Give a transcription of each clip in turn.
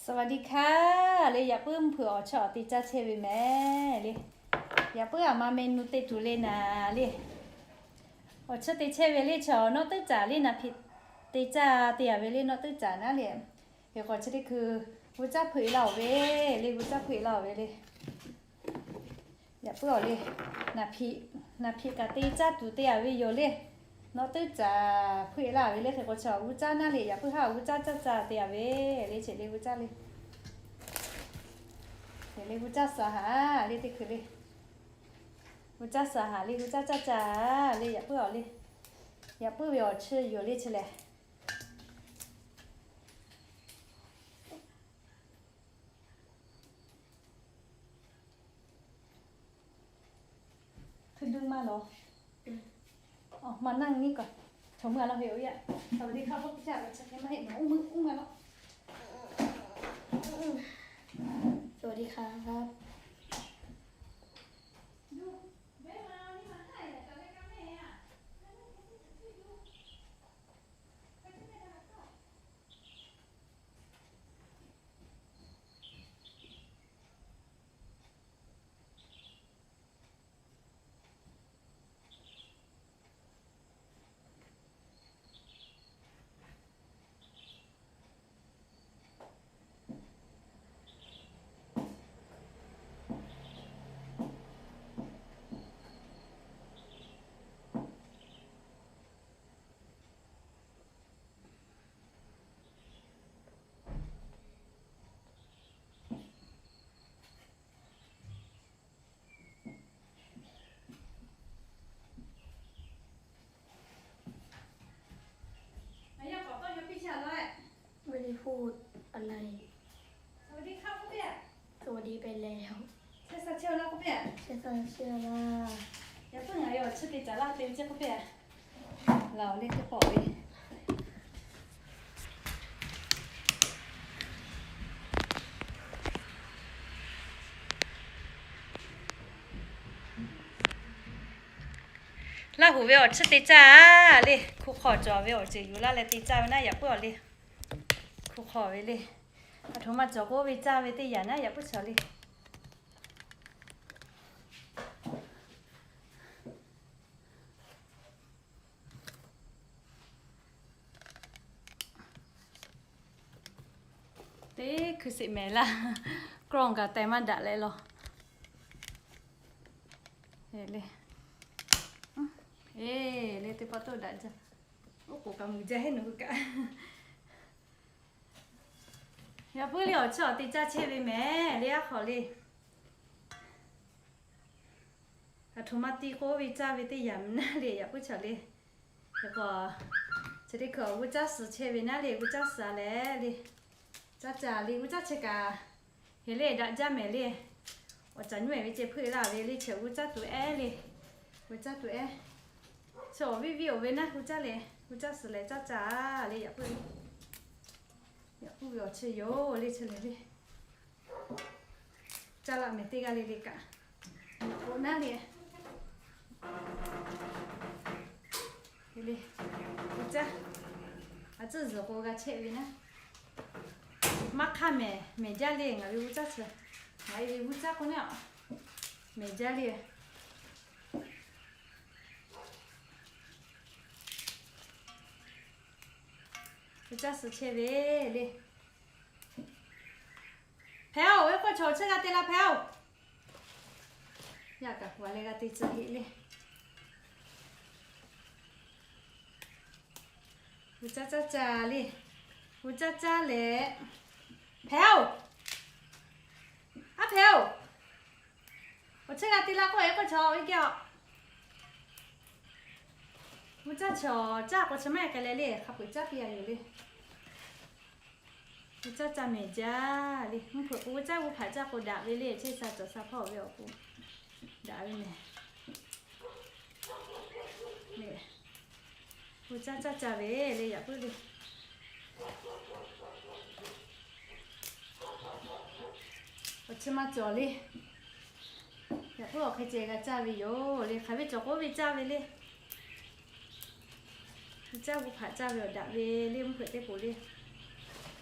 สวัสดีค่ะ le, yaꞈ puiˉ mvuhˇ hpeuꞈ awˬ chawˇ awˬ te caˇ chehˇ ve mehˍ le. Yaꞈ puiˉ aˬ ma meh nu te tuˬ le naˍ le. Awˬ chawˇ te chehˇ ve le chaw nawˉ teˇ caˍ le naˍ hpiꞈ te caˇ te yaꞈ ve le nawˉ teˇ caˍ naˉ le. Hk'e k'o chi teˇ hkui g'uˇ caˇ hpeuꞈ la-oˬ ve le, g'uˇ caˇ hpeuꞈ la-oˬ ve le. Yaꞈ puiˉ awˬ le, naˍ hpiꞈ kaꞈ te caˇ tuˬ te yaꞈ ve yoˬ le. Nawˉ teˇ caˍ hpeuꞈ la ve le. Hk'e k'o chaw g'uˇ caˇ naˉ le, yaꞈ puiˉ haˉ g'uˇ caˇ caˇ caˇ te yaꞈ ve le. Chi le g'uˇ caˇ le. Chi le g'uˇ caˇ suh haˍ le teˇ hkui le. G'uˇ caˇ suh haˍ le, g'uˇ caˇ caˇ caˇ le. Yaꞈ puiˉ awˬ le, yaꞈ puiˉ ve awˬ chi yoˬ le chi lehˬ. Hkui duˇ maˇ lawˬ. Maˇ naˇ nyi kaꞈ, chaw meuˇ a laˇ ve oˇ yaˇ. สวัสดีครับ k'oˆ piˇ caˇ ve chi hk'e maˇ heˆ nawˬ uˉ meuˇ uˉ maˇ lawˬ. สวัสดีครับ ไม่ได้พูดอะไร สวัสดีครับ สวัสดีไปแล้ว เชื่อซะเชื่อแล้ว เชื่อซะเชื่อแล้ว อย่าเพิ่งหายออก ชื่อติดจาระเต็มเจ้า Laˬ le teˇ pawˆ ve. Laˇ huˍ ve awˬ chiˇ te caˇ le, hku hk'aw cawˬ ve awˬ ceuˬ yuˬ laˇ leh te caˇ ve naˉ yaꞈ puiˉ awˬ le. Hku hk'aw ve le. Aˬ htoꞈ ma cawˬ k'oˆ ve caˇ ve teˇ yanˇ naˉ yaꞈ puiˉ cawˬ le. Teˇ hkui sheˍ mehˍ laˇ, กล้อง kaꞈ teh maˇ daꞈ leh law. Le, e, le teˇ pawˆ toˇ daꞈ jaˇ. Oˉ k'oˍ kaꞈ mui jaˇ heˆ nawˬ hui kaꞈ. Yaꞈ puiˉ le awˬ chiˇ awˬ te caˇ chehˇ ve mehˍ le aˉ hk'aw le. Aˬ htoꞈ ma te k'oˆ ve caˇ ve teˇ yanˇ naˉ le yaꞈ puiˉ cawˬ le. Hk'e k'o, chi teˇ hkui awˬ g'uˇ caˇ suh chehˇ ve naˉ le, g'uˇ caˇ suh leh le, caˇ caˇ le g'uˇ caˇ chehˇ kaꞈ, heˍ le daꞈ jaˇ mehˍ le. Awˬ caˬ nyi ehˍ ve ceh hpeuꞈ laˇ ve le, chi g'uˇ caˇ tuˬ ehˉ le, g'uˇ caˇ tuˬ ehˉ. Chi awˬ viˉ viˉ awˬ ve naˉ g'uˇ caˇ leh, g'uˇ caˇ suh leh caˇ caˇ le yaꞈ puiˉ. Yaꞈ puiˉ ve awˬ chi yoˬ le chi le le. Caˇ laˇ mehˍ teˇ g'aˇ le le kaꞈ. K'o naˉ le. Le, g'uˇ caˇ. A tcuhˇ zuhˬ k'o g'a chehˇ ve naˉ. Maˇ hk'aˇ mehˍ, mehˍ jaˇ le ngaˬ ve g'uˇ caˇ chi. Ngaˬ e ve g'uˇ caˇ k'o naˉ, mehˍ jaˇ le. G'uˇ caˇ suh chehˇ ve le. Hpehꞈ-oˬ, ve k'oˆ chaw chi g'a te la hpehꞈ-oˬ. Yaꞈ kaꞈ k'oˬ a leh g'a te tcuh heˆ le. G'uˇ caˇ caˇ caˇ le. G'uˇ caˇ caˇ leh, hpehꞈ-oˬ, aˉ hpehꞈ-oˬ. Awˬ chehˇ g'a te la k'oˆ e k'oˆ chaw ve geh-oˬ. G'uˇ caˇ chaw caˇ k'o chi maˇ k'ai leh le hk'a peu-eˬ caˇ te a yoˬ le. G'uˇ caˇ caˇ mehˍ jaˇ le. Mvuhˇ hpeuꞈ k'o g'uˇ caˇ g'uˇ hpaꞈ caˇ k'o daꞈ ve le. Chehˇ sha cawˬ sha hpawˇ ve awˬ k'o daꞈ ve mehˍ. G'uˇ caˇ caˇ caˇ ve le yaꞈ puiˉ le. Awˬ chi maˇ cawˬ le. Yaꞈ puiˉ awˬ hk'e ceh g'a caˇ ve yoˬ le. Hk'aˬ ve cawˬ k'oˆ ve caˇ ve le. G'uˇ caˇ g'uˇ hpaꞈ caˇ ve awˬ daꞈ ve le mvuhˇ hpeuꞈ teˇ poˬ le.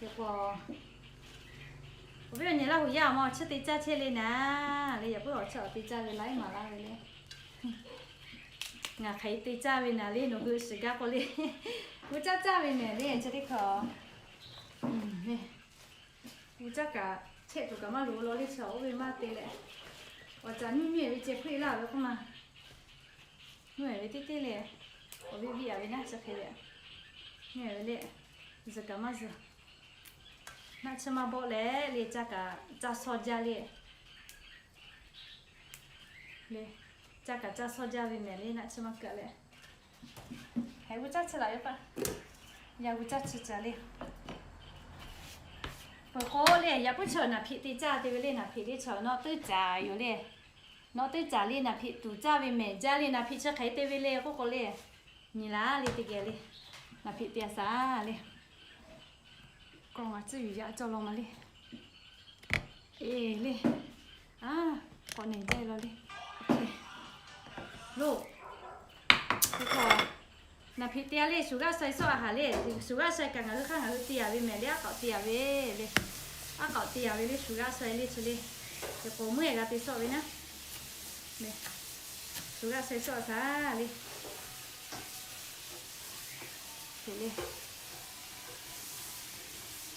Hk'e k'o, Awˬ viˉ awˬ nyi Laˇ huˍ yaˇ awˬ ma awˬ chi te caˇ chehˇ le naˍ le, yaꞈ puiˉ awˬ chi awˬ te caˇ ve laiˉ maˬ laˇ ve le. Ngaˬ hk'aˬ hk'e te caˇ ve naˍ le, nawˬ hui shiˍ gaˇ k'o le. G'uˇ caˇ caˇ ve mehˍ le, chi teˇ hkui le. G'uˇ caˇ kaꞈ chehˇ tuˬ kaꞈ maˇ loˍ law le, chi oˇ ve maˇ te leh. Awˬ caꞈ nyiˇ nyiˇ ve ceh hpuiˇ laˇ ve k'oˆ ma. Mvuhˇ ehˍ ve teˇ teˇ le, awˬ viˉ viˉ a ve naˇ chi hk'e le. Mvuhˇ ehˍ ve le, zuhˬ kaꞈ maˇ zuhˬ. Naˆ tsuhˇ maˇ bawˆ leh le, caˇ kaꞈ caˇ sawˇ jaˇ le. Le, caˇ kaꞈ caˇ sawˇ jaˇ ve mehˍ le, naˆ tsuhˇ maˇ keu leh. Haiˬ g'uˇ caˇ chi laꞈ ve paˆ, yaˇ g'uˇ caˇ chi caˇ le. Peuˬ k'o le, yaꞈ puiˉ chaw naˍ hpiꞈ te caˇ te ve le, naˍ hpiꞈ le chaw nawˬ teˇ caˍ yoˬ le. Nawˬ teˇ caˍ le, naˍ hpiꞈ tuˍ caˇ ve mehˍ jaˇ le, naˍ hpiꞈ chi hk'aˬ hk'e te ve le k'oˆ k'o le. Nyi laˇ le teˇ geh le, naˍ hpiꞈ te a shaˍ le. Kawˆ ngaˬ tcuhˇ yuˬ yaꞈ cawˇ law ma le. Eˬ le. A, k'awꞈ nehˬ jaˇ law le. Loˬ. Naˍ hpiꞈ te a le, shuˍ g'aˆ sha sawˆ a haˍ le. Shuˍ g'aˆ sha kaꞈ ngaˬ hui hk'aˇ ngaˬ hui te a ve mehˍ le, aˉ k'aoˍ te a ve le. Aˉ k'aoˍ te a ve le, shuˍ g'aˆ sha le chi le. Teˇ k'o mvuhˇ ehˍ g'a te sawˆ ve naˉ. Shuˍ g'aˆ sha sawˆ a shaˍ le.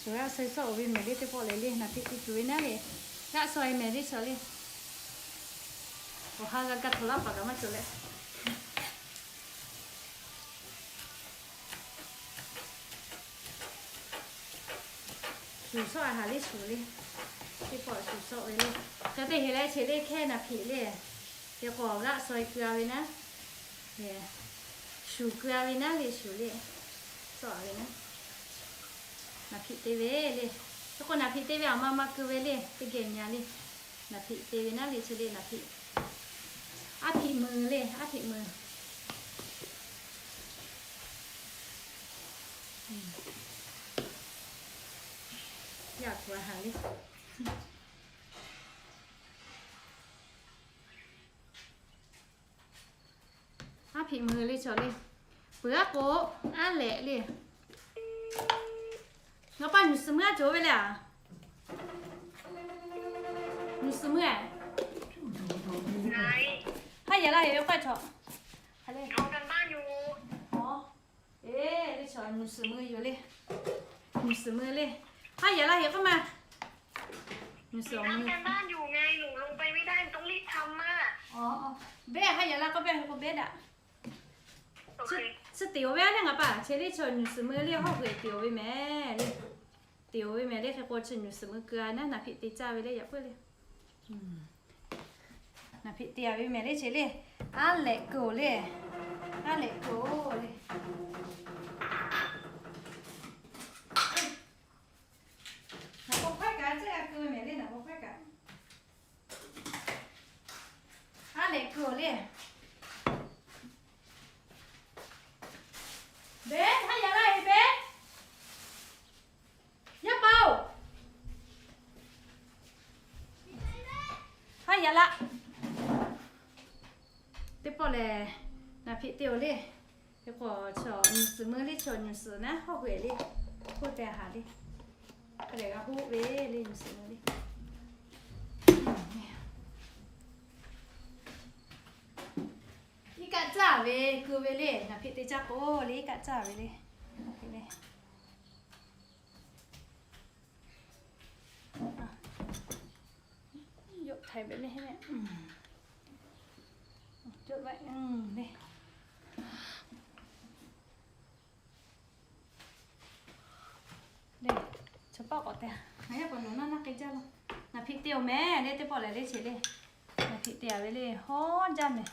Shuˍ g'aˆ sha sawˆ oˬ ve mehˍ le, teˇ pawˆ lehˬ le, naˍ hpiꞈ te tuˬ ve naˉ le. G'aˆ sha e mehˍ le chaw le. Awˬ ha g'a gaˇ htaꞈ laˇ paˍ kaꞈ maˇ cawˬ leh. Shuˍ sawˆ a haˍ le shuˍ le. Teˇ pawˆ shuˍ sawˆ ve le. Hk'e te heˍ leh che le hkehˇ naˍ hpiꞈ le. Teˇ k'o g'aˆ sha e keu a ve naˉ. Shuˍ keu a ve naˉ le shuˍ le. Sawˆ a ve naˉ. Naˍ hpiꞈ te ve le. Teˇ k'o naˍ hpiꞈ te ve aˬ ma ma keu ve le. Teˇ geh nyi a le. Naˍ hpiꞈ te ve naˉ le che le naˍ hpiꞈ. Aˉ hpiꞈ mui le, aˉ hpiꞈ mui. Yaˇ kuˬ a haˍ le. Aˉ hpiꞈ mui le chaw le. Peuˬ aˉ k'o, aˉ lehꞈ le. Ngaˬ pa nyuˬ suhˍ meuˇ aˉ cawˬ ve le a. Nyuˬ suhˍ meuˇ a. Haˉ yaꞈ laˇ heˍ ve k'oˆ chaw. Eˬ, le chaw nyuˬ suhˍ meuˇ yoˬ le. Nyuˬ suhˍ meuˇ le. Haˉ yaꞈ laˇ heˍ k'oˆ ma. Nyuˬ suhˍ meuˇ. Behˆ, haˉ yaꞈ laˇ k'oˆ, behˆ k'o behˆ daꞈ. Chi teꞈ oˬ ve a le ngaˬ pa, che le chaw nyuˬ suhˍ meuˇ le hawˉ hui teꞈ oˬ ve mehˍ le. Teꞈ oˬ ve mehˍ le hk'e k'o chi nyuˬ suhˍ meuˇ keu a naˉ, naˍ hpiꞈ te caˇ ve le yaꞈ puiˉ le. Naˍ hpiꞈ te a ve mehˍ le che le. Aˉ lehꞈ keu oˬ le. Aˉ lehꞈ keu oˬ le. Naˍ paw hkawehˉ kaꞈ ceˇ g'a keu mehˍ le, naˍ paw hkawehˉ kaꞈ. Aˉ lehꞈ keu oˬ le. Beˉ, haˉ yaꞈ laˇ heˍ beˉ. Yaˇ paˍ oˬ, haˉ yaꞈ laˇ. Teˇ pawˆ lehˬ, naˍ hpiꞈ te oˬ le. Teˇ k'o chaw nyuˬ suhˍ meuˇ le, chaw nyuˬ suhˍ naˉ hawˉ hui le. K'oˆ te haˍ le. Hk'a dehꞈ g'a hoˆ ve le nyuˬ suhˍ meuˇ le. Iˉ kaˆ caˇ ve keu ve le, naˍ hpiꞈ te caˇ k'o le, iˉ kaˆ caˇ ve le. Yoˬ htaiˍ ve le. Yoˬ ve le. Le, chaw paˆ k'awꞈ te. Ngaˬ yaˇ paˍ nawˬ naˇ naˇ k'ai jaˇ laˇ. Naˍ hpiꞈ te oˬ mehˍ le, teˇ pawˆ lehˬ le che le. Naˍ hpiꞈ te a ve le, hawˉ jaˇ mehˍ.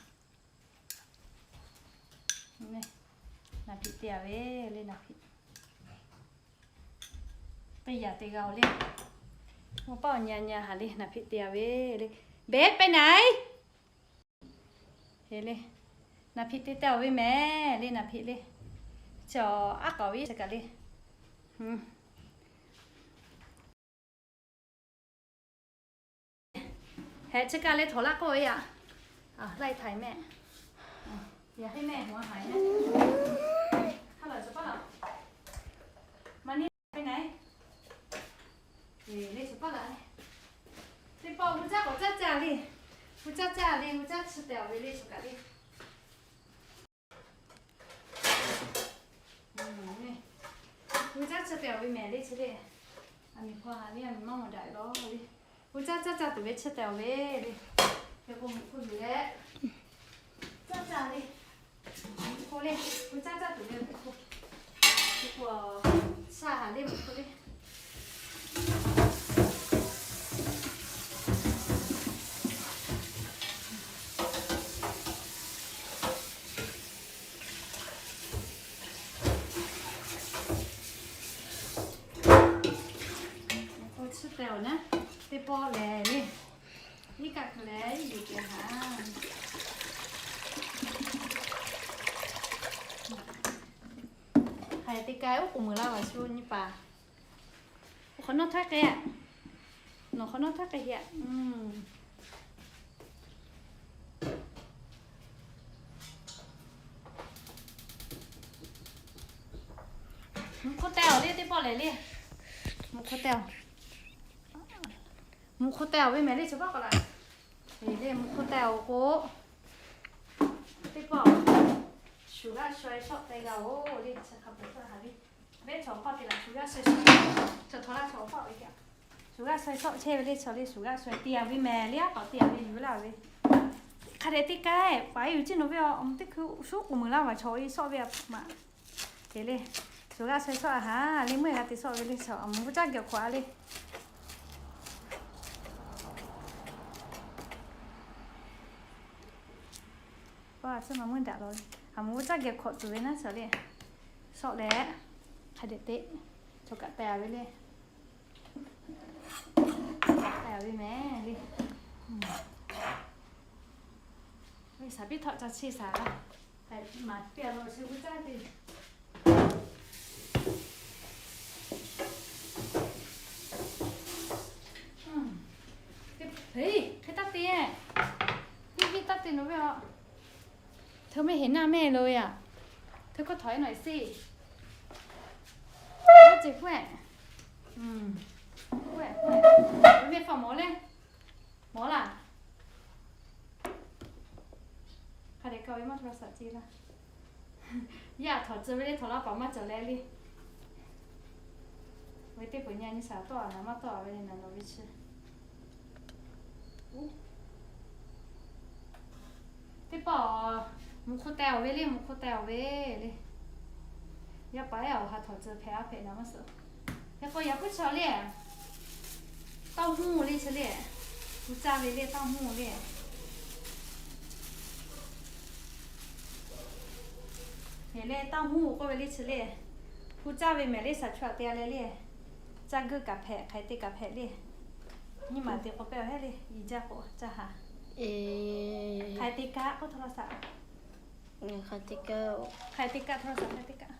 Naˍ hpiꞈ te a ve le, naˍ hpiꞈ. Teˇ yaꞈ te g'a oˬ le. Maˇ paˆ awˬ nyi a nyi a haˍ le, naˍ hpiꞈ te a ve le. Beˉ ไปไหน Heˍ le. Naˍ hpiꞈ te te oˬ ve mehˍ le, naˍ hpiꞈ le. Chaw aˉ k'aoˍ ve chi kaꞈ le. Heh chi kaꞈ le htawnˍ laˇ k'oˆ ve yaꞈ. Laiˇ htaiˍ mehˆ. Yaꞈ heˆ mehˆ, hawˉ haiˬ yaˇ. Ha lawˬ chaw paˆ laˬ. Ma ni ไปไหน Eˬ, le chaw paˆ laˬ le. Caˇ k'awꞈ caˇ caˇ le. Hu caˇ caˇ le, hu caˇ chi tehˬ awˬ ve le chaw kaꞈ le. Hu caˇ chi tehˬ awˬ ve mehˍ le chi le. A miˬ hpaw haꞈ le, a miˬ maˇ mawˬ daꞈ lawˬ le. Hu caˇ caˇ caˇ tuˬ ve chi tehˬ awˬ ve le. Hk'e k'o mvuhꞈ hk'oˆ yuˬ leh caˇ caˇ le. Mvuhꞈ hk'oˆ le. Hu caˇ caˇ tuˬ ve mvuhꞈ hk'oˆ. Hk'e k'o shaˇ haˍ le mvuhꞈ hk'oˆ le. K'o chi tehˬ awˬ naˉ, teˇ pawˆ lehˬ le, iˉ kaˆ hk'e leh iˉ yuˬ kehˬ haˍ. Haiˬ teˇ kaˆ oˉ k'oˍ meuˍ laˇ vaˬ shu nyi paˍ. Hk'awꞈ nawˉ htaˇ k'ai, nawˬ hk'awꞈ nawˉ htaˇ k'ai heˆ. Mvuhꞈ hk'oˆ teh awˬ le teˇ pawˆ lehˬ le. Mvuhꞈ hk'oˆ teh awˬ, mvuhꞈ hk'oˆ teh awˬ ve mehˍ le chi pawˆ k'awꞈ laꞈ. Le mvuhꞈ hk'oˆ teh awˬ k'o, teˇ pawˆ shuˍ g'aˇ shuˍ shawˆ teh g'a oˬ le chi hk'a peu-eˬ haˍ le. Venˇ chaw hpawˇ te laꞈ shuˍ g'aˇ shuˍ shawˆ, chaw htaw laˇ chaw hpawˇ ve kaꞈ shuˍ g'aˇ shuˍ shawˆ chehˇ ve le chaw le shuˍ g'aˇ shuˍ te a ve mehˍ le aˉ k'awꞈ te a ve yuˬ laˇ ve. Hk'a dehꞈ teˇ kaˆ paˍ yuˬ ciˉ nawˬ ve awˬ mvuhˇ teˇ hkui shuˉ k'oˍ meuˍ laˇ vaˬ chaw e shawˆ ve a maꞈ. Te le, shuˍ g'aˇ shuˍ shawˆ a haˍ le meuˇ g'a te shawˆ ve le chaw a mvuhˇ caˇ geh hk'awꞈ a le. Paˇ a ciˉ ma meuˇ daꞈ law le. A mvuhˇ caˇ geh hk'awꞈ tuˬ ve naˉ chaw le. Shawˆ leh, hk'a dehꞈ te, chaw kaꞈ teh a ve le. Teh a ve mehˍ le. Ve shaˍ piˇ htawˆ ca cheˇ shaˍ laˇ. Maˍ piˇ a lo chi g'uˇ caˇ te. Hk'e taˇ te, teˇ viˇ taˇ te nawˬ ve a. Hteu mehˇ heˍ naˇ mehˇ lo yaꞈ. Hteu kawˇ htawˍ e nawˬ e seˇ. Aˉ ce k'oˆ e. K'oˆ e, k'oˆ e. Ve mehˇ hpawˇ mawˬ le. Mawˬ laˇ. Hk'a dehꞈ kaˇ ve maˇ htawˇ saꞈ ce laˇ. Yaˇ htawꞈ tcuh ve le htawꞈ laˇ paˍ maˇ cawˬ leh le. Ve teˇ peuˬ nyi nyi shaˍ tawˆ a naˍ maˇ tawˆ a ve le naˍ nawˬ ve chi. Teˇ pawˆ mvuhꞈ hk'oˆ teh awˬ ve le, mvuhꞈ hk'oˆ teh awˬ ve le. Yaˇ paˍ yaˇ awˬ ha htawꞈ tcuh hpehꞈ a hpehꞈ naˍ maˇ suh. Hk'e k'o yaꞈ puiˉ chaw le, tawˇ huˇ le chi le. Hu caˇ ve le tawˇ huˇ le. Mehˍ le tawˇ huˇ k'oˆ ve le chi le. Hu caˇ ve mehˍ le shaˍ chaw te a leh le. Caˇ guiˇ kaꞈ hpehꞈ, hk'aiˬ te kaꞈ hpehꞈ le. Nyiˇ maˬ te k'o pehˇ awˬ heˉ le, i jaˇ k'o caˇ ha. Hk'aiˬ te kaꞈ k'oˆ htawˇ la shaꞈ. Hk'aiˬ te kaꞈ, hk'aiˬ te kaꞈ htawˇ la shaꞈ, hk'aiˬ te kaꞈ.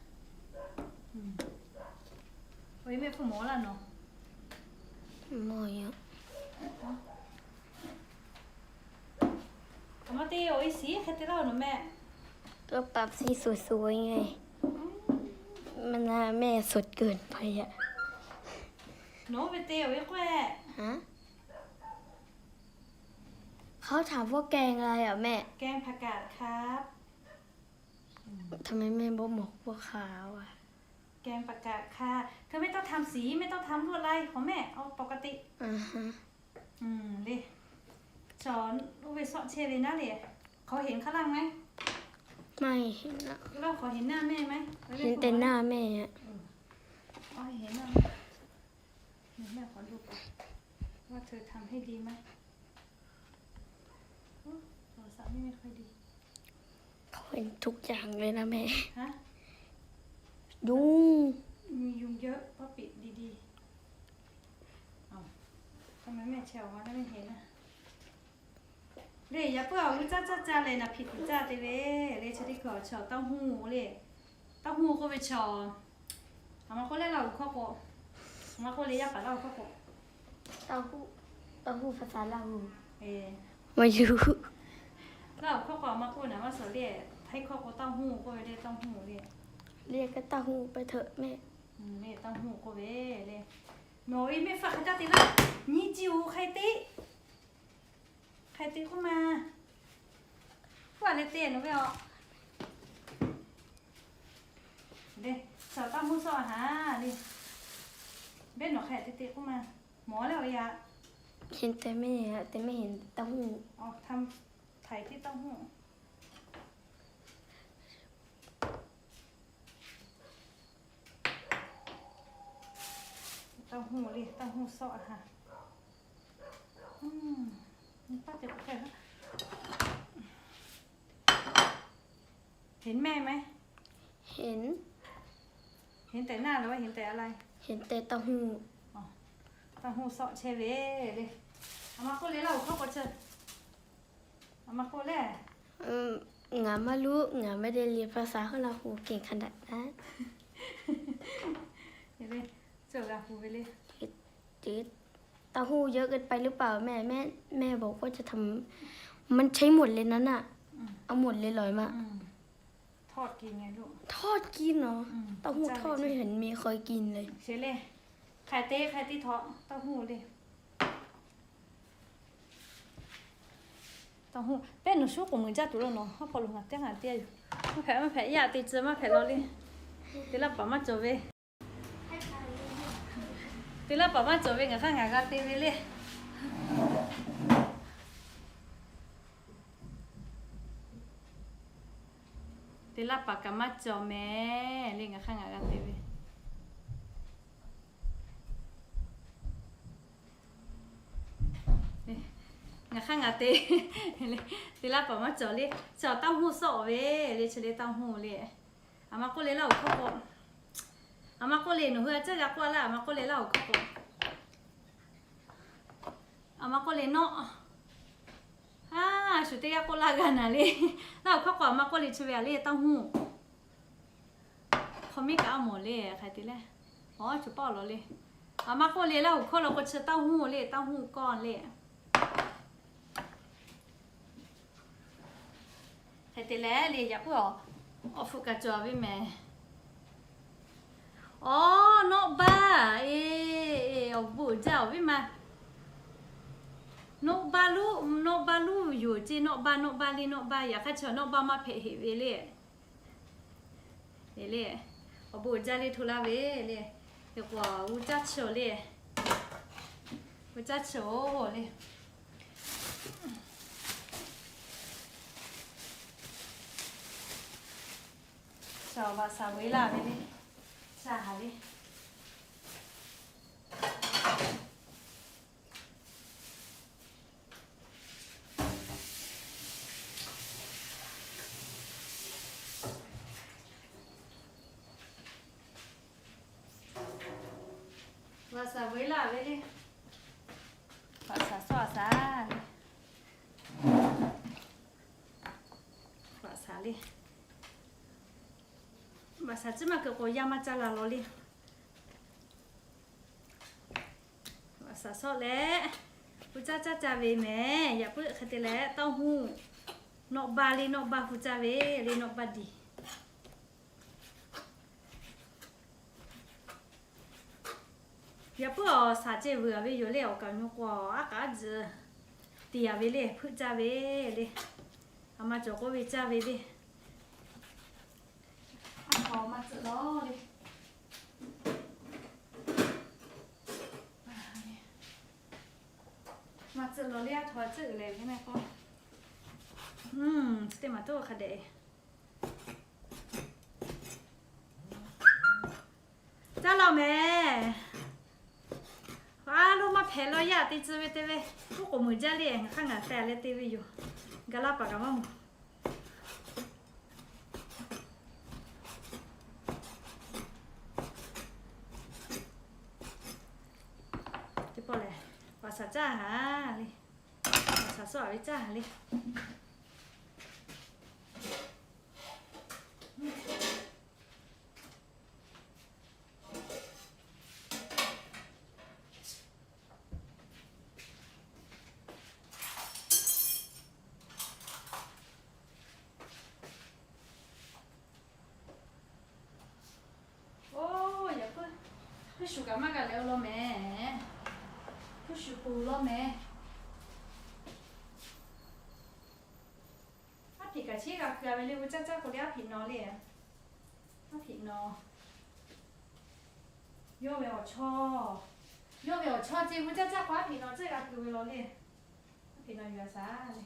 Awˬ e mehˆ hpfuhˇ mawˬ laˇ nawˬ. Aˬ ma te awˬ e shiˍ hk'e te laˇ nawˬ mehˆ. ก็ปรับให้สวยๆไง มันหน้าแม่สดเกินไปอ่ะ Nawˬ oˇ ve te awˬ e k'oˆ e. ฮะ เขาถามว่าแกงอะไรอ่ะแม่ แกงผักกาดครับ ทำไมแม่บอกบอกพวกเขาอ่ะ แกงผักกาดค่ะ เธอไม่ต้องทำสี ไม่ต้องทำลวดลาย ของแม่เอาปกติ อือฮะ อืม เลย สอนลูกไปเซาะเช่เลยนะเลย เขาเห็นข้างล่างไหม ไม่เห็นอ่ะ เราขอเห็นหน้าแม่ไหม เห็นแต่หน้าแม่อ่ะ เออ เอาให้เห็นหน้าแม่ เดี๋ยวแม่ขอดูก่อน ว่าเธอทำให้ดีไหม โทรศัพท์ไม่ค่อยดี เขาเห็นทุกอย่างเลยนะแม่ ฮะ ยุง มียุงเยอะ ก็ปิดดีๆ เอ้า ทำไมแม่แชร์ออกมาแล้วไม่เห็นน่ะ Le yaꞈ puiˉ awˬ g'uˇ caˇ caˇ caˇ leh naˍ hpiꞈ tuˬ caˇ te ve le, chi teˇ hkui awˬ chi awˬ เต้าหู้ le, เต้าหู้ k'oˆ ve chi awˬ, aˬ ma k'oˆ leh Laˇ huˍ hkawˇ k'o, aˬ ma k'oˆ leh yaˇ paˍ Laˇ huˍ hkawˇ k'o, เต้าหู้ เต้าหู้ ภาษาลาว maˇ yuˬ. Laˇ huˍ hkawˇ k'o aˬ ma k'oˆ naˍ maˇ suhˍ le, Htaiˇ hkawˇ k'o เต้าหู้ k'oˆ ve le, เต้าหู้ le. เรียกก็เต้าหู้ไปเถอะแม่ le เต้าหู้ k'oˆ ve le. Nawˬ e mehˆ hpfuhˇ hk'a caˇ te laˇ, nyiˇ ciˇ oˬ hk'ai teˇ Hk'e te k'oˆ ma. K'oˆ a leh te nawˬ ve a. Leh, cawˬ taˇ huˇ sawˆ a haˍ le. Behˇ nawˬ hk'e te te k'oˆ ma. Mawˬ leh awˬ yaˇ. Heˍ te mehˇ, te mehˇ heˍ taˇ huˇ. Htaiˍ teˇ taˇ huˇ. Taˇ huˇ le, taˇ huˇ sawˆ a haˍ. Heˍ mehˇ mehˇ. Heˍ. Heˍ tehꞈ naˇ lo, heˍ tehꞈ a la. Heˍ tehꞈ taˇ huˇ. Taˇ huˇ sawˆ chehˇ ve le. A ma k'oˆ le, Laˇ huˍ hkawˇ k'awꞈ chi. A ma k'oˆ le. Ngaˬ maˇ luˇ, ngaˬ maˇ de le, ภาษา hawˉ la hu keˬ hk'a daꞈ taˇ. Taˇ huˇ เยอะเกินไปหรือเปล่า แม่ แม่ แม่บอกว่าจะทำ มันใช้หมดเลยนั้นน่ะ เอาหมดเลยเหรอ แม่ ทอดกินไงลูก ทอดกินเหรอ เต้าหู้ทอดไม่เห็นมีใครกินเลย ใครเต้ ใครเต้ ทอดเต้าหู้ดิ Taˇ huˇ, pehˇ nawˬ shuˉ k'oˍ mui jaˇ tuˬ lo nawˬ, haˉ hpaw lo ngaˬ teˇ ngaˬ teˇ yoˬ. Maˇ hpehꞈ, maˇ hpehꞈ, yaˇ te tcuh maˇ hpehꞈ law le. Te laˇ paˍ maˇ cawˬ ve. Te laˇ paˍ maˇ cawˬ ve ngaˬ hk'aˇ ngaˬ g'a te ve le. Te laˇ paˍ kaꞈ maˇ cawˬ mehˍ le, ngaˬ hk'aˇ ngaˬ g'a te ve. Ngaˬ hk'aˇ ngaˬ te, te laˇ paˍ maˇ cawˬ le, chi taˇ huˇ sawˆ ve le, chi le taˇ huˇ le. A ma k'oˆ le Laˇ huˍ hkawˇ k'o, a ma k'oˆ le nawˬ hui a caˇ g'a k'oˆ laˇ, a ma k'oˆ le Laˇ huˍ hkawˇ k'o, a ma k'oˆ le nawˆ, a shuˍ teˇ g'aˇ k'oˆ laˇ g'a naˍ le. Laˇ huˍ hkawˇ k'o a ma k'oˆ le chi ve a le taˇ huˇ. Hk'aw miˉ kaꞈ a mawˬ le hk'e te le. Awˬ, cawˬ paˇ awˬ lawn le. A ma k'oˆ le Laˇ huˍ hkawˇ la k'o chi taˇ huˇ le, taˇ huˇ kawˇ le. Hk'e te leh le yaꞈ puiˉ awˬ, awˬ hpfuhˆ kaꞈ cawˬ ve mehˍ. Awˬ, nawˆ baˇ, e, awˬ bon uiˍ jaˇ awˬ viˉ ma. Nawˆ baˇ luˉ, nawˆ baˇ luˉ yoˬ ce, nawˆ baˇ, nawˆ baˇ le, nawˆ baˇ yaꞈ hk'aˇ chi nawˆ baˇ maˇ hpehꞈ heꞈ ve le. Le, awˬ bon uiˍ jaˇ le hto laˇ ve le. Hk'e k'o g'uˇ caˇ chi awˬ le, g'uˇ caˇ chi awˬ le. Shaˍ baꞈ shaˍ ve laˇ ve le, shaˍ haˍ le. Baꞈ shaˍ ve laˇ ve le. Baꞈ shaˍ sawˆ a shaˍ le. Baꞈ shaˍ le. Baꞈ shaˍ ciˉ maˇ keu k'o yaˇ maˇ caˇ la law le. Baꞈ shaˍ sawˆ leh, g'uˇ caˇ caˇ ca ve mehˍ. Yaꞈ puiˉ hk'e te leh taˇ huˇ, nawˆ baˇ le nawˆ baˇ hu caˇ ve le, nawˆ baˇ diˬ. Yaꞈ puiˉ awˬ shaˍ ceh vuiˬ a ve yoˬ le, awˬ kaˍ nyu k'o aˉ k'aˉ tzuhꞈ tiˍ a ve le, hpeuˆ caˇ ve le. A ma cawˬ k'oˆ ve caˇ ve le. Aˉ htaw maˇ tcuhˆ law le. Maˇ tcuhˆ law le, aˉ htaw tcuhˆ leh ve mehˆ k'o, chi teˇ maˬ toˇ hk'a dehꞈ. Caˇ law mehˍ. A lo maˇ hpehꞈ law, yaˇ te tcuh ve te ve. Uˉ k'oˍ meuˍ jaˇ le, ngaˬ hk'aˇ ngaˬ te leh te ve yoˬ. Ga laˇ paˍ kaꞈ maˇ mawˬ. Teˇ pawˆ lehˬ, baꞈ shaˍ caˇ haˍ le. Baꞈ shaˍ sawˆ a ve caˇ haˍ le. Oˇ, yaꞈ puiˉ, hpuiˇ shuˍ kaꞈ maˇ g'a leh awˬ lawn mehˍ. Hpuiˇ shuˍ puˬ lawn mehˍ. Chi g'a kuiˬ ve le, g'uˇ caˇ caˇ k'o le aˉ hpeꞈ nawˬ le. Aˉ hpeꞈ nawˬ. Yawˇ ve awˬ chawˇ, yawˇ ve awˬ chawˇ ce g'uˇ caˇ caˇ k'o aˉ hpeꞈ nawˬ tcuhˉ g'a kuiˬ ve law le. Aˉ hpeꞈ nawˬ yuˬ a shaˍ le.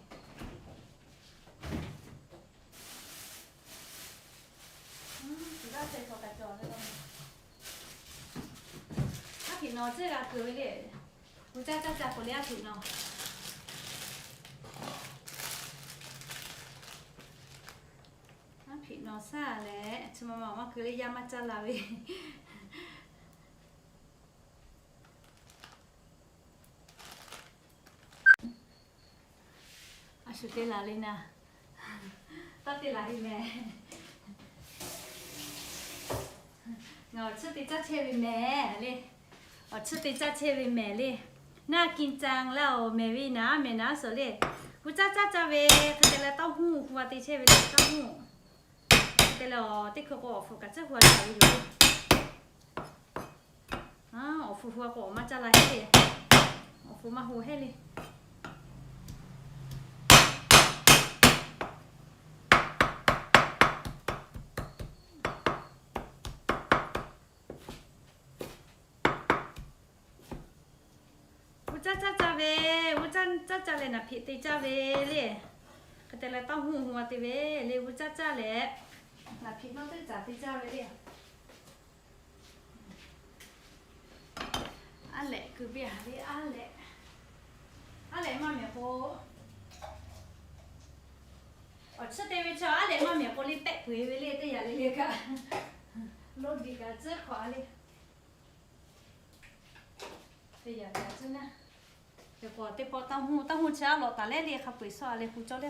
Aˉ hpeꞈ nawˬ tcuhˉ g'a kuiˬ ve le. G'uˇ caˇ caˇ caˇ k'o le aˉ hpeꞈ nawˬ. Aˉ hpeꞈ nawˬ shaˉ leh chi ma ma awˬ maˇ keu le yaˇ maˇ caˇ la ve. A shu te laˬ le naˍ. Taˇ te laˬ ve mehˍ. Ngaˬ awˬ tsuhˇ te caˇ chehˇ ve mehˍ le. Awˬ tsuhˇ te caˇ chehˇ ve mehˍ le. Naˇ kin caˇ laˇ oˬ, mehˍ ve naˍ, mehˍ naˍ suhˍ le. G'uˇ caˇ caˇ caˇ ve hk'e te leh tawˇ huˇ hu a te chehˇ ve le, tawˇ huˇ. Hk'e te leh awˬ teˇ hkui k'o awˬ hpu kaꞈ tcuhˉ hu a caˇ ve yoˬ. Awˬ hpu hu a k'o awˬ maˇ caˇ la heˆ le. Awˬ hpu maˇ hu heˆ le. G'uˇ caˇ caˇ caˇ ve, g'uˇ caˇ caˇ caˇ leh naˍ hpeꞈ te caˇ ve le. Hk'e te leh tawˇ huˇ hu a te ve le, g'uˇ caˇ caˇ leh naˍ hpeꞈ nawˇ teˇ caˬ te caˇ ve le. Aˉ lehꞈ keu piˇ a le, aˉ lehꞈ. Aˉ lehꞈ maˇ mehˍ k'o, awˬ tsuhˇ te ve chaw aˉ lehꞈ maˇ mehˍ k'o le pehˆ peu eˬ ve le, teˇ yanˇ le le kaꞈ. Loˇ diˬ kaꞈ tcuhˉ hk'awꞈ a le. Teˇ yanˇ kaꞈ tcuhˉ naˇ. Hk'e k'o teˇ pawˆ tawˇ huˇ, tawˇ huˇ chi aˉ lawꞈ taˍ leh le hk'a peu eˬ shawˆ a leh k'u cawˇ le.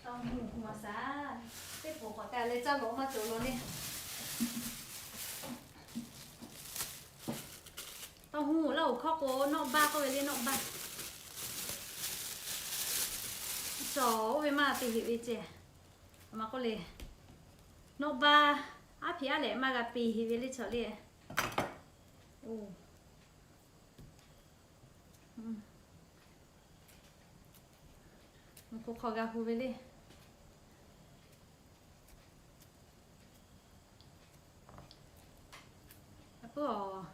Tawˇ huˇ hu a shaˍ. Teˇ poˬ k'awꞈ te leh caˇ lawꞈ maˇ cawˬ law le. Tawˇ huˇ laˇ oˬ hkawˇ k'o nawˆ baˇ k'oˆ ve le, nawˆ baˇ. Cawˬ oˇ ve maˇ te heꞈ ve ceh. A ma k'oˆ le, nawˆ baˇ, aˉ hpeꞈ aˉ lehꞈ maˇ g'a piˇ heꞈ ve le chaw le. K'o hk'aw g'a hu ve le. A peuˬ,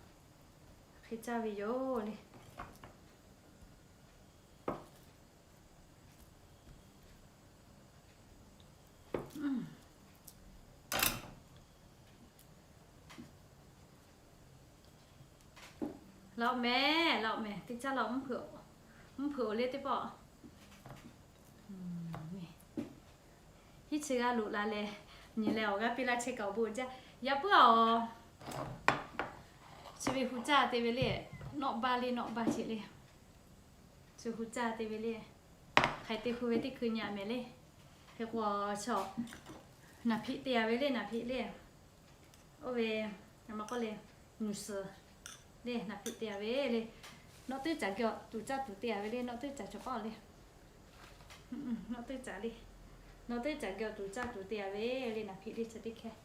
hk'e caˇ ve yoˬ le. Laꞈ mehˍ, laꞈ mehˍ, teˇ caˇ laꞈ mvuhˇ hpeuꞈ, mvuhˇ hpeuꞈ oˬ le teˇ pawˆ. Hiˉ chi g'aˇ loꞈ la leh, nyi leh awˬ g'aˇ piˇ laˇ chehˇ kaꞈ awˬ bon jaˇ. Yaꞈ puiˉ a, chi ve hu caˇ te ve le, nawˆ baˇ le, nawˆ baˇ cheꞈ le. Chi hu caˇ te ve le, hk'aˬ hk'e te hu ve teˇ hkui nyi a mehˍ le. Hk'e k'o, chaw, naˍ hpeꞈ te a ve le, naˍ hpeꞈ le. Oˇ ve, a ma k'oˆ le, nuˬ suhˍ le, naˍ hpeꞈ te a ve le. Nawˆ teˇ caˬ geh tuˬ caˇ tuˬ te a ve le, nawˆ teˇ caˬ cawˬ paˇ le. Nawˆ teˇ caˬ le, nawˆ teˇ caˬ geh tuˬ caˇ tuˬ te a ve le, naˍ hpeꞈ le chi teˇ hkeh.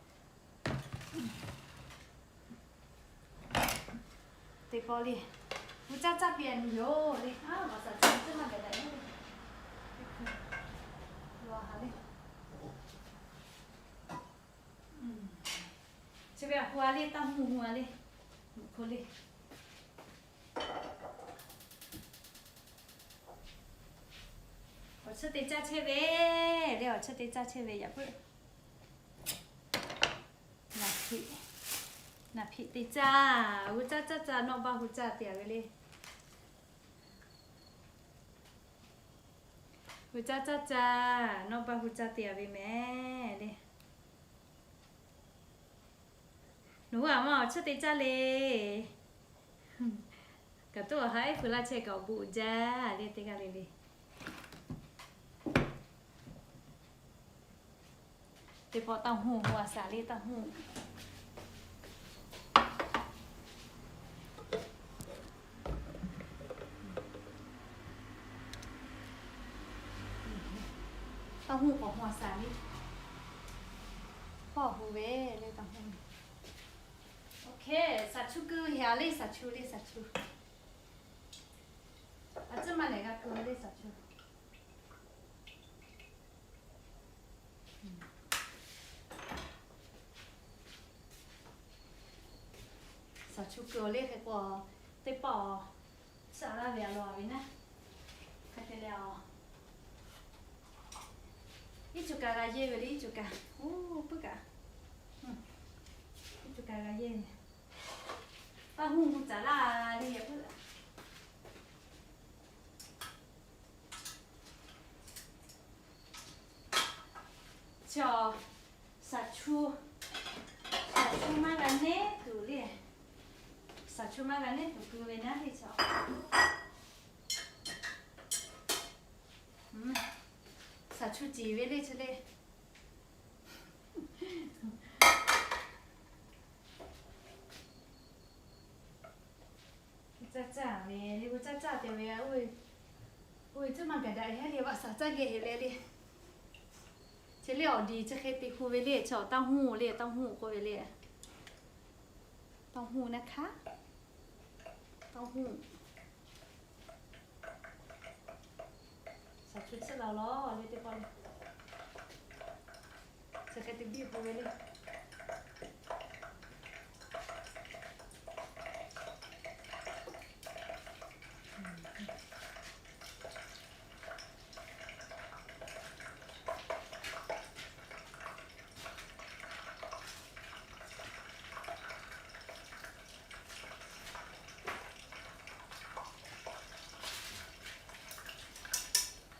Teˇ pawˆ le, g'uˇ caˇ caˇ piˇ a nyi yoˬ le. A, maꞈ shaˍ chi teˇ maˇ gaˬ daꞈ le. Chi ve a hu a le, taˇ mvuhˇ hu a le, mvuhˇ hk'oˆ le. Awˬ chehˇ te caˇ chehˇ ve le, awˬ chehˇ te caˇ chehˇ ve yaꞈ puiˉ. Naˍ hpeꞈ, naˍ hpeꞈ te caˇ, g'uˇ caˇ caˇ caˇ, nawˆ baˇ hu caˇ te a ve le. G'uˇ caˇ caˇ caˇ, nawˆ baˇ hu caˇ te a ve mehˍ le. Nawˬ hui a ma awˬ chehˇ te caˇ le. Kaꞈ toˆ a ha ehˉ pu laˇ chehˇ kaꞈ awˬ bon uiˍ jaˇ le teˇ g'aˇ le le. Teˇ pawˆ taˇ huˇ hu a shaˍ le, taˇ huˇ. Taˇ huˇ k'awꞈ hu a shaˍ le. Pawˆ hu ve le taˇ huˇ. Oˇ hk'e shaˍ chu keu heˍ a le, shaˍ chu le, shaˍ chu. A ciˉ maˇ lehˬ g'a keu le shaˍ chu. Saˍ chu keu awˬ le hk'e k'o, teˇ pawˆ aˬ, saˍ laˇ ve a lo a ve naˉ. Hk'e te leh aˬ, iˉ cuˬ kaꞈ g'a yehˇ ve le, iˉ cuˬ kaꞈ, uˉ, puiˉ kaꞈ, iˉ cuˬ kaꞈ g'a yehˇ ve. Taˇ huˇ hu caˍ laˇ le, puiˉ kaꞈ. Chi aˬ, saˍ chu, saˍ chu maˇ g'a nehˉ tuˬ le. Saˍ chu maˇ g'a nehˉ tuˬ keu ve naˉ le chi aˬ. Saˍ chu ciˍ ve le chi le. Caˇ caˇ ve le, g'uˇ caˇ caˇ te ve, oˇ ve tcuhˉ maˇ gaˬ daꞈ heˉ le, vaꞈ saˍ caˇ geh heˍ leh le. Chi le awˬ diˍ chi hk'e te hu ve le, chi aˬ taˇ huˇ le, taˇ huˇ k'oˆ ve le. Taˇ huˇ naˉ hkaˉ. Taˇ huˇ. Saˍ chu tsuhˇ la law le teˇ pawˆ le. Chi hk'e te biˇ hu ve le.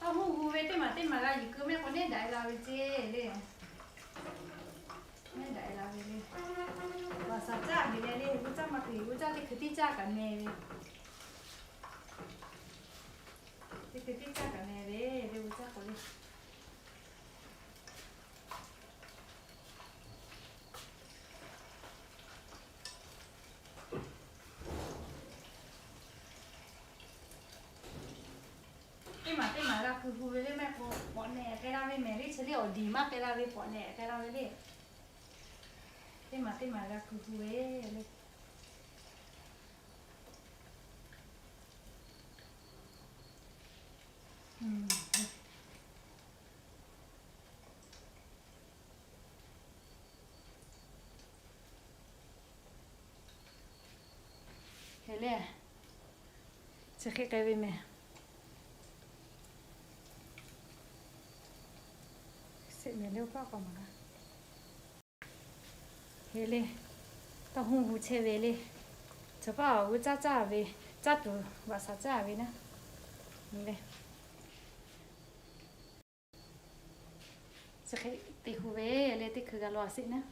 Taˇ huˇ hu ve teˇ maˬ teˇ maˬ g'a yuˬ keu mehˆ k'o nehˉ daꞈ la ve ceˇ le. Nehˉ daꞈ la ve le. Vaꞈ saˍ caˇ ve le le, g'uˇ caˇ maˇ te, g'uˇ caˇ teˇ hkui tiˉ caˇ kaꞈ meh ve. Teˇ hkui tiˉ caˇ kaꞈ meh ve le, g'uˇ caˇ k'o le. Teˇ maˬ teˇ maˬ g'a keu hu ve le mehˆ k'o, pawꞈ nehꞈ k'ai la ve mehˍ le, chi le awˬ diˍ maˇ k'ai la ve, pawꞈ nehꞈ k'ai la ve le. Teˇ maˬ teˇ maˬ g'a keu hu ve le. Hk'e le, chi hk'e k'ai ve mehˍ. Seˆ mehˍ le, oˇ paˆ k'awꞈ maˍ g'a. Hk'e le, taˇ huˇ hu chehˇ ve le. Chaw paˆ g'uˇ caˇ caˇ ve, caˇ tuˬ vaꞈ saˍ caˇ ve naˉ. Chi hk'e te hu ve le, teˇ hkui g'a law a seˆ naˉ.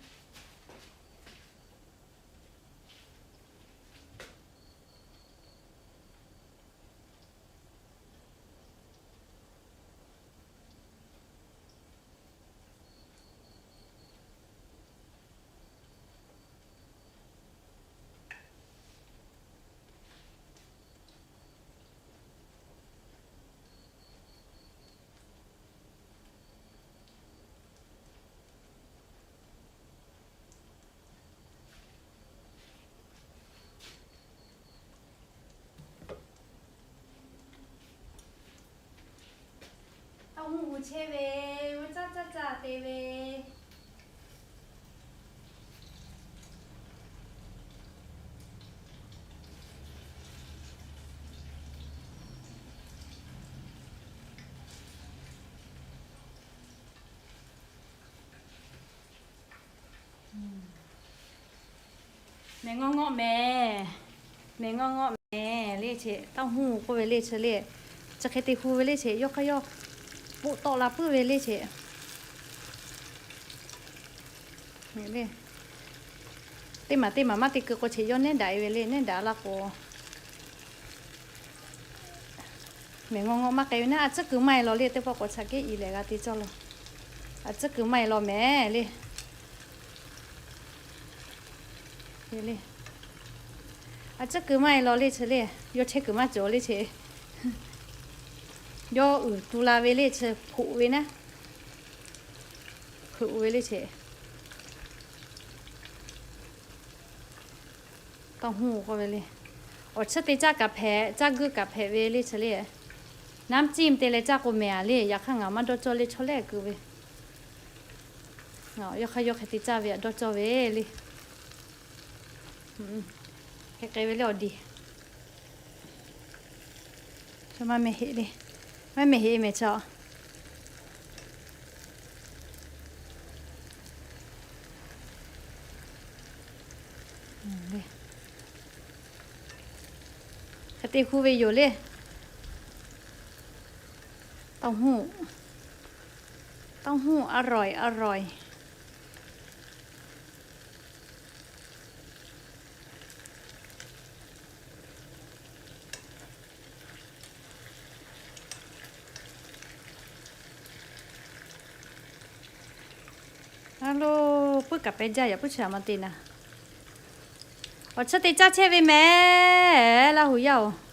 Taˇ huˇ hu chehˇ ve, g'uˇ caˇ caˇ caˇ te ve. Mehˬ ngawˇ ngawˆ mehˍ, mehˬ ngawˇ ngawˆ mehˍ le cheꞈ, taˇ huˇ k'oˆ ve le chi le. Chi hk'e te hu ve le cheꞈ, yawˇ hk'aˇ yawˇ poˆ tawˆ la puiˉ ve le cheꞈ. Teˇ maˬ teˇ maˬ maˇ te keu k'o cheꞈ yawˇ nehˉ daꞈ e ve le, nehˉ daꞈ la k'o, mehˬ ngawˇ ngawˆ maˇ k'ai ve naˉ, a tcuhˉ kuiˬ maˇ e law le, teˇ pawˆ k'awꞈ chaꞈ kehˉ i lehˬ g'a te cawˇ law. A tcuhˉ kuiˬ maˇ e law mehˍ le. A tcuhˉ kuiˬ maˇ e law le chi le, yawˇ chehˇ kuiˬ maˇ cawˬ le chi. Yawˇ uiˍ tu la ve le chi, hpoꞈ ve naˉ, hpoꞈ ve le chi. Taˇ huˇ k'oˆ ve le. Awˬ tcuhˉ te caˇ kaꞈ hpehꞈ, caˇ guiˇ kaꞈ hpehꞈ ve le chi le. Naˉ ciˇ te leh caˇ k'o mehˍ a le, yaꞈ hk'aˇ ngaˬ maˇ dawˇ cawˇ le, chaw lehˆ keu ve. Yawˇ hk'aˇ yawˇ hk'e te caˇ ve a dawˇ cawˇ ve le. Hk'e k'ai ve le awˬ diˬ. Maˇ meh heˆ le. Maˇ meh heˆ mehˍ chaw. Hk'e te hu ve yoˬ le. Tonˇ huˆ, tonˇ huˆ a roiˍ a roiˍ. A lo, puiˉ kaꞈ peh jaˇ yaꞈ puiˉ chi a ma te naˍ. Awˬ chehˇ te caˇ chehˇ ve mehˍ, Laˇ huˍ yaˇ-oˬ.